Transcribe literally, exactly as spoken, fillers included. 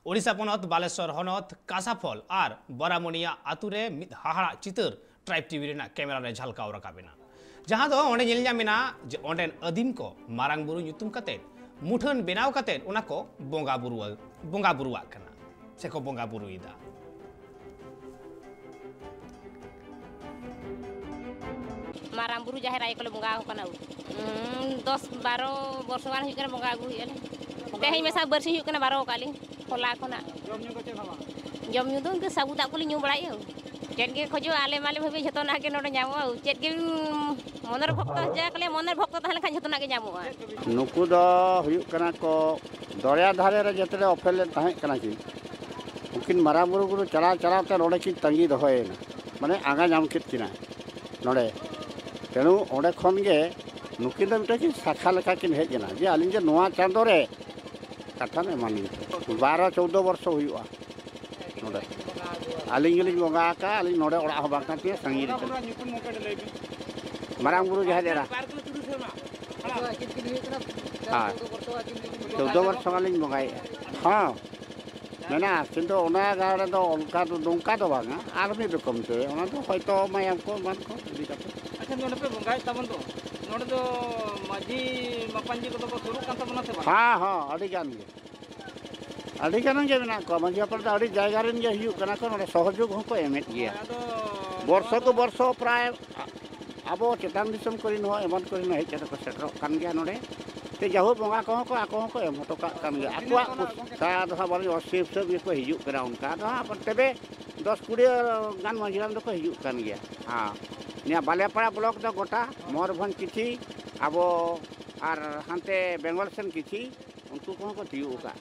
ᱳᱰᱤᱥᱟ ᱯᱚᱱᱚᱛ ᱵᱟᱞᱮᱥᱚᱨ ᱦᱚᱱᱚᱛ ᱠᱟᱥᱟᱯᱷᱚᱞ ᱟᱨ ᱵᱟᱨᱟᱢᱩᱱᱤᱭᱟ ᱟᱛᱩ ᱨᱮ ᱢᱤᱫ ᱦᱟᱦᱟᱲᱟᱜ ᱪᱤᱛᱟᱹᱨ ᱴᱨᱟᱭᱤᱵᱽ ᱴᱤᱵᱷᱤ ᱨᱮᱱᱟᱜ ᱠᱮᱢᱮᱨᱟ ᱨᱮ ᱡᱷᱟᱞᱠᱟᱣ ᱨᱟᱠᱟᱵ ᱮᱱᱟ, ᱡᱟᱦᱟᱸ ᱫᱚ ᱚᱸᱰᱮ ᱧᱮᱞ ᱧᱟᱢ ᱮᱱᱟ ᱡᱮ ᱚᱸᱰᱮᱱ ᱟᱹᱫᱤᱢ ᱠᱚ ᱢᱟᱨᱟᱝ ᱵᱩᱨᱩ ᱧᱩᱛᱩᱢ ᱠᱟᱛᱮ ᱢᱩᱴᱷᱟᱹᱱ ᱵᱮᱱᱟᱣ ᱠᱟᱛᱮ ᱚᱱᱟ ᱠᱚ ᱵᱚᱸᱜᱟ ᱵᱩᱨᱩ, ᱵᱚᱸᱜᱟ ᱵᱩᱨᱩᱣᱟᱜ ᱠᱟᱱᱟ ᱥᱮᱠᱚ ᱵᱚᱸᱜᱟ ᱵᱩᱨᱩᱭᱮᱫᱟ᱾ ᱢᱟᱨᱟᱝ ᱵᱩᱨᱩ ᱡᱟᱦᱮᱨ ᱟᱭᱳ ᱠᱚᱞᱮ ᱵᱚᱸᱜᱟ ᱟᱠᱚ ᱠᱟᱱᱟ᱾ ᱩᱸ, ᱫᱚᱥ ᱵᱟᱨᱚ ᱵᱚᱨᱥᱚ ᱜᱟᱱ ᱦᱩᱭᱩᱜ ᱠᱟᱱᱟ ᱵᱚᱸᱜᱟ ᱟᱹᱜᱩ ᱦᱩᱭᱩᱜᱼᱟ ᱞᱮ᱾ ᱛᱮᱦᱮᱧ ᱢᱮᱥᱟ ᱵᱟᱨᱥᱤᱧ ᱦᱩᱭᱩᱜ ᱠᱟᱱᱟ, ᱵᱟᱨᱚ ᱟᱠᱟᱫ ᱞᱤᱧ ᱦᱚᱞᱟ ᱠᱷᱚᱱᱟᱜ᱾ ᱡᱚᱢ ᱧᱩ ᱫᱚ ᱤᱱᱠᱟᱹ ᱥᱟᱹᱜᱩ ᱫᱟᱜ ᱠᱚᱞᱤᱧ ᱧᱩ ᱵᱟᱲᱟᱭᱮᱫᱼᱟ᱾ ᱪᱮᱫ ᱜᱮ ᱠᱷᱚᱡᱚᱜᱼᱟ, ᱟᱞᱮ ᱢᱟᱞᱮ ᱵᱷᱟᱹᱵᱤ ᱡᱷᱚᱛᱚᱱᱟᱜ ᱜᱮ ᱱᱚᱰᱮ ᱧᱟᱢᱚᱜᱼᱟ᱾ ᱪᱮᱫ ᱜᱮ ᱢᱚᱱᱮᱨ ᱵᱷᱚᱠᱛᱚ ᱡᱟ ᱠᱚᱞᱮ ᱢᱚᱱᱮᱨ ᱵᱷᱚᱠᱛᱚ ᱛᱟᱦᱮᱸ ᱞᱮᱱᱠᱷᱟᱱ ᱡᱷᱚᱛᱚᱱᱟᱜ ᱜᱮ ᱧᱟᱢᱚᱜᱼᱟ᱾ ᱱᱩᱠᱩ ᱫᱚ ᱦᱩᱭᱩᱜ ᱠᱟᱱᱟ ᱠᱚ ᱫᱚᱨᱭᱟ ᱫᱷᱟᱨᱮ ᱨᱮ ᱡᱮᱛᱮ ᱚᱯᱮᱞ ᱞᱮᱱ ᱛᱟᱦᱮᱸ ᱠᱟᱱᱟ ᱠᱤᱱ᱾ ᱩᱱᱠᱤᱱ ᱢᱟᱨᱟᱝ ᱵᱩᱨᱩ ᱵᱩᱨᱩ ᱪᱟᱞᱟᱣ ᱪᱟᱞᱟᱣ ᱛᱮ ᱱᱚᱰᱮ ᱠᱤᱱ ᱛᱟᱺᱜᱤ ᱫᱚᱦᱚᱭᱮᱱᱟ, ᱢᱟᱱᱮ ᱟᱸᱜᱟ ᱧᱟᱢ ᱠᱮᱫ ᱠᱤᱱᱟ ᱱᱚᱰᱮ᱾ ᱛᱮᱱᱩ ᱚᱸᱰᱮ ᱠᱷᱚᱱ ᱜᱮ ᱱᱩᱠᱤᱱ ᱫᱚ ᱢᱤᱫᱴᱮᱱ ᱠᱤᱱ ᱥᱟᱠᱷᱟ ᱞᱮᱠᱟ ᱠᱤᱱ ᱦᱮᱡ ᱮᱱᱟ ᱡᱮ ᱟᱹᱞᱤᱧ ᱡᱮ ᱱᱚᱣᱟ ᱪᱟᱸᱫᱳ ᱨᱮ ᱠᱟᱛᱷᱟᱢ ᱮᱢᱟᱞᱤᱧ ᱠᱟᱱᱟ᱾ ᱵᱟᱨᱚ ᱪᱳᱫᱽᱫᱳ ᱵᱚᱨᱥᱚ ᱦᱩᱭᱩᱜᱼᱟ ᱱᱚᱰᱮ᱾ ᱟᱹᱞᱤᱧ ᱜᱮᱞᱤᱧ ᱵᱚᱸᱜᱟ ᱟᱠᱟᱫᱼᱟ, ᱟᱹᱞᱤᱧ ᱱᱚᱰᱮ ᱚᱲᱟᱜ ᱦᱚᱸ ᱵᱟᱝ ᱠᱟᱱ ᱛᱤᱧᱟᱹ, ᱥᱟᱺᱜᱤᱧ ᱨᱮ ᱛᱟᱞᱮ᱾ ᱢᱟᱨᱟᱝ ᱵᱩᱨᱩ ᱡᱟᱦᱮᱨ ᱮᱨᱟ᱾ ᱦᱮᱸ᱾ ᱪᱳᱫᱽᱫᱳ ᱵᱚᱨᱥᱚ ᱜᱟᱱ ᱞᱤᱧ ᱵᱚᱸᱜᱟᱭᱮᱫᱼᱟ᱾ ᱦᱮᱸ᱾ ᱢᱮᱱᱟᱜᱼᱟ, ᱠᱤᱱᱛᱩ ᱚᱱᱟ ᱜᱟᱲ ᱨᱮᱫᱚ ᱚᱱᱠᱟ ᱫᱚ, ᱱᱚᱝᱠᱟ ᱫᱚ ᱵᱟᱝᱟ, ᱟᱨ ᱢᱤᱫ ᱨᱚᱠᱚᱢ ᱛᱮ᱾ ᱚᱱᱟ ᱫᱚ ᱦᱚᱭᱛᱳ ᱢᱟᱭᱟᱢ ᱠᱚ ᱮᱢᱟᱱ ᱠᱚ ᱤᱫᱤ ᱠᱟᱛᱮ᱾ ᱟᱪᱪᱷᱟ, ᱱᱚᱰᱮ ᱯᱮ ᱵᱚᱸᱜᱟᱭᱮᱫ ᱛᱟᱵᱚᱱ ᱫᱚ, ᱱᱚᱰᱮ ᱫᱚ ᱢᱟᱹᱡᱷᱤ ᱢᱟᱯᱟᱧᱡᱤ ᱠᱚᱫᱚ ᱠᱚ ᱥᱩᱨᱩᱜ ᱠᱟᱱ ᱛᱟᱵᱚᱱᱟ ᱥᱮ ᱵᱟᱝ? ᱦᱮᱸ, ᱦᱮᱸ, ᱟᱹᱰᱤ ᱜᱟᱱ ᱜᱮ, ᱟᱹᱰᱤ ᱜᱟᱱ ᱜᱮ ᱢᱮᱱᱟᱜ ᱠᱚᱣᱟ᱾ ᱢᱟᱹᱡᱷᱤ ᱦᱟᱯᱲᱟᱢ ᱫᱚ ᱟᱹᱰᱤ ᱡᱟᱭᱜᱟ ᱨᱮᱱ ᱜᱮ ᱦᱩᱭᱩᱜ ᱠᱟᱱᱟ ᱠᱚ, ᱱᱚᱰᱮ ᱥᱚᱦᱚᱡᱳᱜᱽ ᱦᱚᱸᱠᱚ ᱮᱢᱮᱫ ᱜᱮᱭᱟ᱾ ᱦᱳᱭ, ᱟᱫᱚ ᱵᱚᱨᱥᱚ ᱱᱚᱣᱟ ᱠᱚ ᱫᱚ ᱵᱚᱨᱥᱚ ᱯᱨᱟᱭ ᱟ-, ᱟᱵᱚ ᱪᱮᱛᱟᱱ ᱫᱤᱥᱚᱢ ᱠᱚᱨᱮᱱ ᱦᱚᱸ ᱮᱢᱟᱱ ᱠᱚᱨᱮᱱ ᱦᱚᱸ ᱦᱮᱡ ᱠᱟᱛᱮ ᱠᱚ ᱥᱮᱴᱮᱨᱚᱜ ᱠᱟᱱ ᱜᱮᱭᱟ ᱱᱚᱰᱮ᱾ ᱛᱮ ᱡᱟᱭᱦᱳᱠ, ᱵᱚᱸᱜᱟ ᱠᱚᱦᱚᱸ ᱠᱚ, ᱟᱠᱚ ᱦᱚᱸᱠᱚ ᱮᱢ ᱦᱚᱴᱚ ᱠᱟᱜ ᱠᱟᱱ ᱜᱮᱭᱟ᱾ ᱟᱠᱚᱣᱟᱜ ᱠᱩᱥ-, ᱠᱟ ᱫᱚ ᱦᱟᱸᱜ ᱵᱟᱹᱞᱤᱧ ᱚᱥᱤᱯ ᱥᱟᱹᱵ ᱜᱮᱠᱚ ᱦᱤᱡᱩᱜ ᱠᱟᱱᱟ᱾ ᱚᱱᱠᱟ ᱫᱚ ᱦᱟᱸᱜ ᱛᱚᱵᱮ ᱫᱚᱥ ᱠᱩᱲᱤ ᱜᱟᱱ ᱢᱟᱹᱡᱷᱤ ᱦᱟᱲᱟᱢ ᱫᱚᱠᱚ ᱦᱤᱡᱩᱜ ᱠᱟᱱ ᱜᱮᱭᱟ᱾ ᱦᱮᱸ, ᱱᱤᱭᱟᱹ ᱵᱟᱞᱮᱯᱟᱲᱟ ᱵᱞᱚᱠ ᱫᱚ ᱜᱚᱴᱟ, ᱢᱚᱭᱩᱨᱵᱷᱚᱸᱡᱽ ᱠᱤᱪᱷᱤ, ᱟᱵᱚ ᱟᱨ ᱦᱟᱱᱛᱮ ᱵᱮᱝᱜᱚᱞ ᱥᱮᱱ ᱠᱤᱪᱷᱤ, ᱩᱱᱠᱩ ᱠᱚᱦᱚᱸ ᱠᱚ ᱛᱤᱭᱳᱜ ᱟᱠᱟᱫ᱾